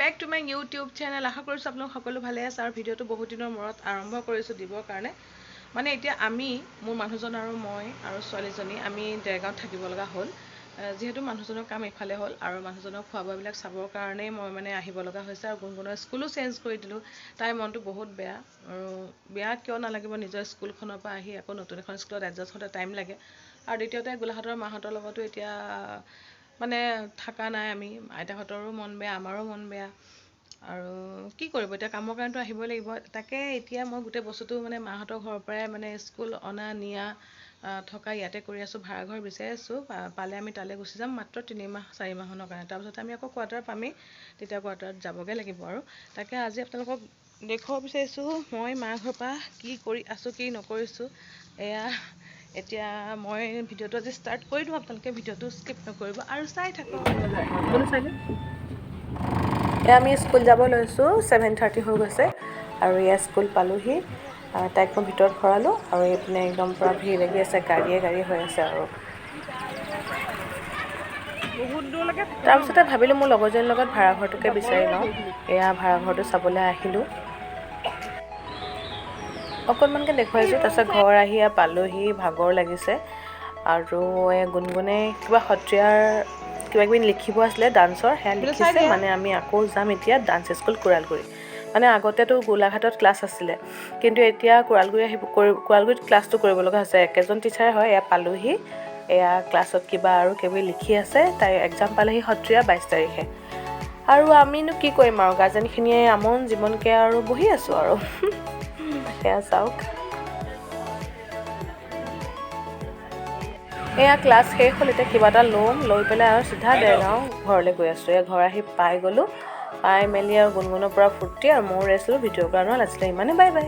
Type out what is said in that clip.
Back to my YouTube channel. আশা কৰিছোঁ আপোনালোক সকলো ভালে আছে। আৰু ভিডিঅ'টো বহুত দিনৰ মূৰত আৰম্ভ কৰিছোঁ দিবৰ কাৰণে। মানে এতিয়া আমি, মোৰ মানুহজন আৰু মই আৰু ছোৱালীজনী, আমি দেৰগাঁৱত থাকিব লগা হ'ল, যিহেতু মানুহজনৰ কাম এইফালে হ'ল আৰু মানুহজনৰ খোৱা বোৱাবিলাক চাবৰ কাৰণেই মই মানে আহিব লগা হৈছে। আৰু গুণগুণৰ স্কুলো চেঞ্জ কৰি দিলোঁ, তাইৰ মনটো বহুত বেয়া। আৰু বেয়া কিয় নালাগিব, নিজৰ স্কুলখনৰ পৰা আহি আকৌ নতুন এখন স্কুলত এডজাষ্ট হওঁতে টাইম লাগে। আৰু দ্বিতীয়তে গোলাঘাটৰ মাহঁতৰ লগতো এতিয়া মানে থকা নাই আমি, আইতাহঁতৰো মন বেয়া, আমাৰো মন বেয়া। আৰু কি কৰিব, এতিয়া কামৰ কাৰণেতো আহিবই লাগিব। তাকে এতিয়া মই গোটেই বস্তুটো মানে মাহঁতৰ ঘৰৰ পৰাই মানে স্কুল অনা নিয়া থকা ইয়াতে কৰি আছোঁ। ভাড়াঘৰ বিচাৰি আছোঁ, পালে আমি তালৈ গুচি যাম মাত্ৰ 3 মাহ 4 মাহমানৰ কাৰণে। তাৰপিছত আমি আকৌ কোৱাৰ্টাৰ পামেই, তেতিয়া কোৱাৰ্টাৰত যাবগৈ লাগিব। আৰু তাকে আজি আপোনালোকক দেখুৱাব বিচাৰিছোঁ মই মা ঘৰৰ পৰা কি কৰি আছোঁ, কি নকৰিছোঁ। এয়া এতিয়া মই ভিডিঅ'টো আজি ষ্টাৰ্ট কৰি দিওঁ, আপোনালোকে ভিডিঅ'টো স্কিপ নকৰিব আৰু চাই থাকক। চাই। এয়া আমি স্কুল যাব লৈছোঁ, 7:30 হৈ গৈছে আৰু এয়া স্কুল পালোহি। তাইক মই ভিতৰত ভৰালোঁ আৰু এইপিনে একদম পূৰা ভিৰ লাগি আছে, গাড়ীয়ে গাড়ী হৈ আছে। আৰু বহুত দূৰলৈকে। তাৰপিছতে ভাবিলোঁ মোৰ লগৰজনীৰ লগত ভাড়াঘৰটোকে বিচাৰি লওঁ। এয়া ভাড়াঘৰটো চাবলৈ আহিলোঁ, অকণমানকৈ দেখুৱাইছোঁ। তাৰপিছত ঘৰ আহি পালোহি, ভাগৰ লাগিছে। আৰু এই গুণগুণে কিবা সত্ৰীয়াৰ কিবা কিবি লিখিব আছিলে ডান্সৰ, সেয়া লিখিছে। মানে আমি আকৌ যাম এতিয়া ডান্স স্কুল কোৰালগুৰি। মানে আগতেতো গোলাঘাটত ক্লাছ আছিলে, কিন্তু এতিয়া কোৰালগুৰি আহিব কৰি কোৰালগুৰিত ক্লাছটো কৰিব লগা হৈছে, একেজন টিচাৰে হয়। এয়া পালোহি, এয়া ক্লাছত কিবা আৰু কিবি লিখি আছে। তাইৰ এক্সাম পালেহি সত্ৰীয়া 22 তাৰিখে। আৰু আমিনো কি কৰিম আৰু, গাৰ্জেনখিনিয়ে আমন জীৱনকৈ আৰু বহি আছোঁ। আৰু সেয়া চাওক, এয়া ক্লাছ শেষ হ'ল। এতিয়া কিবা এটা ল'ম, লৈ পেলাই আৰু চিধা দেৰগাঁও ঘৰলৈ গৈ আছোঁ। এয়া ঘৰ আহি পাই গ'লোঁ, পাই মেলি আৰু গুণগুণৰ পৰা ফূৰ্তি আৰু ময়ো ৰেষ্ট ল'লোঁ, ভিডিঅ' কৰা নহ'ল। আছিলে ইমানেই, বাই বাই।